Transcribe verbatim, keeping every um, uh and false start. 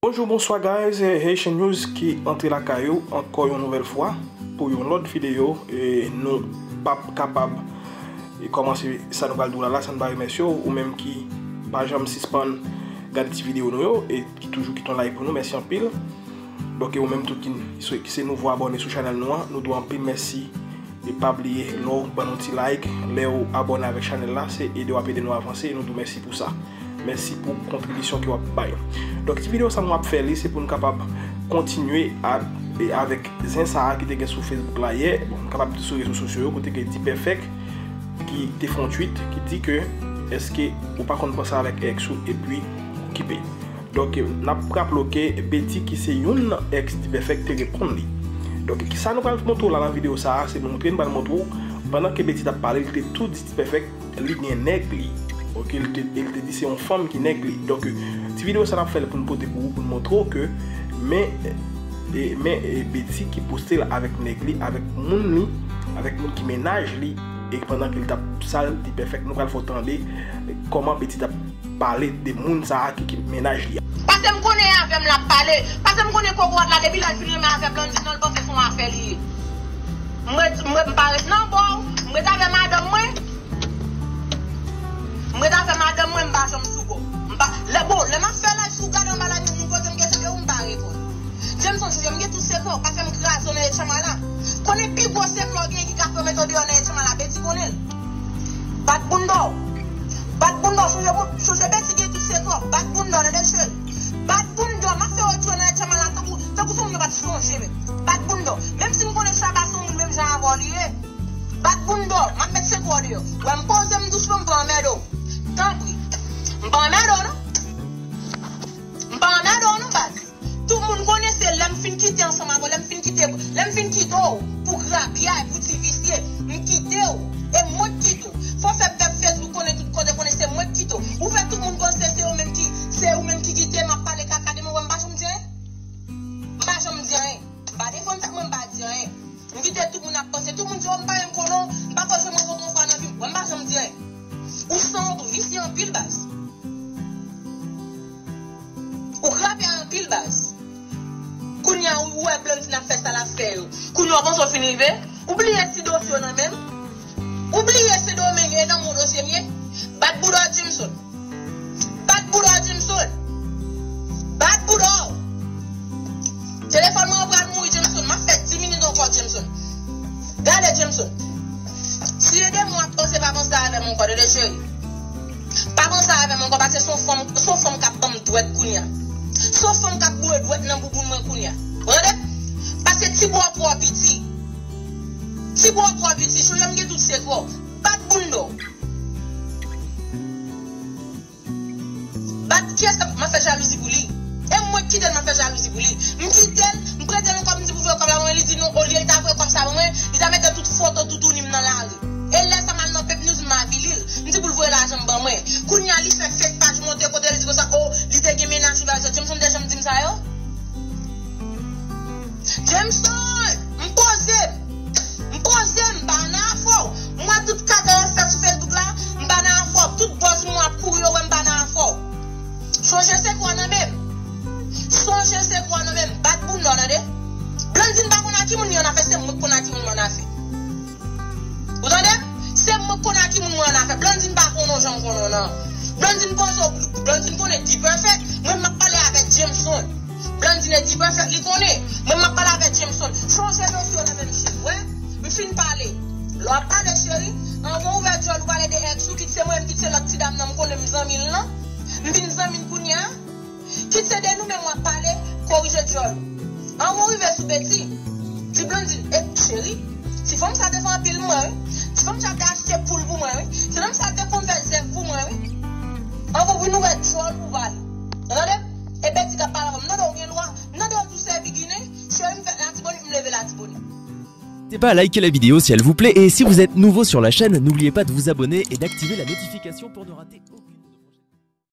Bonjou, bonswa guys, eh, Haitian News ki antre lakay ou ankò yon nouvèl fwa pou yon lòt videyo. E nou p ap kapab, e, kòmanse sa nou pral di w la, la san n pa remèsye w, ou menm ki pa janm sispann gade ti videyo nou yo e ki toujou kite yon like pou nou, mèsi anpil. Donk, e ou menm tou ki, ki se nouvo abòne sou chanèl nou an, nou di w anpil mèsi. E pa bliye, lè w ban nou ti like, lè w abòne avèk chanèl la, se ede w ap ede nou avanse e nou di w mèsi pou sa. Mèsi pou kontribisyon ke w ap bay. Donk, ti videyo sa mwen ap fè li, se pou n kapab kontinye a, e avèk zen sa a ki te gen sou Facebook la yè, bon, m kapab di sou rezo sosyo yo, kote ke D-Perfect ki te fè yon tweet ki di ke, èske ou pa konn panse avèk ex ou epi okipe? Donk, n ap raple w ke Betty ki se youn nan ex D-Perfect te reponn li. Donk, kisa nou pral montre w la nan videyo sa a, se montre n pral montre w, pandan ke Betty t ap pale, li te tou di D-Perfect li gen nèg li. Oke, li te, li te di se yon fanm ki nèg li. Donk, ti videyo sa n ap fè l pou n pote pou ou, pou n montre w ke men, e, men, e, Betty ki poste l avèk nèg li, avèk moun li, avèk moun ki mennaj li, e pandan ke li t ap sal D-Perfect, nou pral fè w tande kòman Betty t ap pale de moun sa a ki, ki mennaj li a. Paske m konnen e avè m l ap pale. Paske m konnen kokorat la, depi lè l fin renmen avè Blondine nan, l panse se yon afè li ye. M ret, m ret, m pa ret nan bò w, m ret avè madanm mwen. M ret avè madanm mwen, m pa janm sou bò. M pa, lè, bon, lè m ap fè live sou gade anba live, moun poze m kesyon de ou m pa reponn. Jameson, chonje m gen tout sekrè w, pa fè m kraze w nan etchanm la. Konnen pi gwo sekrè w gen ki ka fè w mete w deyò nan etchanm la, Betty konnen l. Bat bounda w. Bat bounda w, chonje, chonje Betty gen tout sekrè w. Bat bounda w, tande cheri. Bat bounda w, m ap fè w retounen nan etchanm la tankou, tankou se yon moun yo pa t sonje menm. Bat bounda w. Menm si m konnen Shabba se yon moun menm jan avè w li ye. Bat bounda w, m ap met sekrè w deyò. Wè m poze m dousman, m pa anmède w. Tanpri. M pa anmède w non. M pa anmède w non, baz. Tout moun konnen se lè m fin kite ansanm avè w, lè m fin kite, lè m fin kite w pou grapyay, pou ti visye, m kite w. E mwen k kite w. Fò w fè pèp Facebook konnen tout kote, konnen se mwen k kite w. Ou fè tout moun panse se ou menm ki, se ou menm ki kite m ap pale kaka de mwen, wè m pa janm di anyen. M pa janm di anyen. M pa defann tèt mwen, m pa di anyen. M kite tout moun ap panse, tout moun di, "Oh, m pa menm konnen w, m pa kwè se mwen renkontre yon fwa nan vi m." Wè m pa janm di anyen. Ou sanwont, ou visye anpil, baz. Ou krape anpil, baz. Kounye a, ou wè Blondine ap fè sa l ap fè yo. Kounye a, w panse w fin rive? Ou bliye ti dosye w nan men m? Ou bliye Sendomeng e nan men w dosye m ye? Bat bouda w, Jameson. Bat bouda w, Jameson. Bat bouda w. Telefòn mwen an pral mouri, Jameson. M ap fè dis minit ankò, Jameson. Gade, Jameson. Si e de mwa w ap panse, pa panse avè m ankò, tande cheri. Pa panse avè m ankò, paske se yon fanm, se yon fanm k ap ban m dwèt kounye a. Se yon fanm k ap boure dwèt nan bouboun mwen kounye a. Ou tande? Paske ti bwa w twò piti. Ti bwa w twò piti, chonje m gen tout sekrè w. Bat bounda w. Bat kiyès k ap, m ap fè jalouzi pou li? E mwen k kite l, m ap fè jalouzi pou li. M kite l, m prete l yon kòb, m di pou l voye kòb la ban mwen, li di non, olye l ta voye kòb sa ban mwen, li ta mete tout foto toutouni m nan lari. E lè sa m al nan Pep News, m avili l. M di pou l voye lajan m ban mwen. Kounye a, li fè fake paj monte kote l di konsa, o, li te gen mennaj, bagay sa. Jameson te janm di m sa yo? Jameson, m poze m. M poze m, m pa nan afè w. M wè tout kaka w ap fè sou Facebook la, m pa nan afè w. Tout buzz mwen ap kouri yo wè m pa nan afè w. Sonje se kwa nan men m. Sonje se kwa nan men m. Bat bounda w, tande? Blondine pa konn a ki moun li an afè, se mwen k konn a ki moun mwen an afè. Ou tande? Se mwen k konn a ki moun mwen an afè. Blondine pa konnen w jan m konnen w nan. Blondine panse w, Blondine konnen D-Perfect. Mwen m ap pale avèk Jameson. Blondine e D-Perfect li konnen. Mwen m ap pale avèk Jameson. Sonje dosye w nan men m, cheri. Wè, m fin pale. Lè w ap pale, cheri, anvan w ouvè djòl ou pale de ex ou, kit se mwen menm, kit se lòt ti dam nan, m konnen m zanmi l lan. M vin zanmi l kounye a. Kit se de nou menm w ap pale, korije djòl ou. Anvan w rive sou Betty, di Blondine, e cheri, ti fanm sa te fè anpil mwen, wi. Ti fanm sa te achte poul pou mwen, wi. Ti fanm sa te konn fè zèv pou mwen, wi. Anvan w vin ouvè djòl ou pale. Tande? E Betty k ap pale avè m. M tande w gen lwa, m tande w tou se bigine, cheri m fèt Latibonit, m leve Latibonit. N'hésitez pas à liker la vidéo si elle vous plaît et si vous êtes nouveau sur la chaîne, n'oubliez pas de vous abonner et d'activer la notification pour ne rater aucune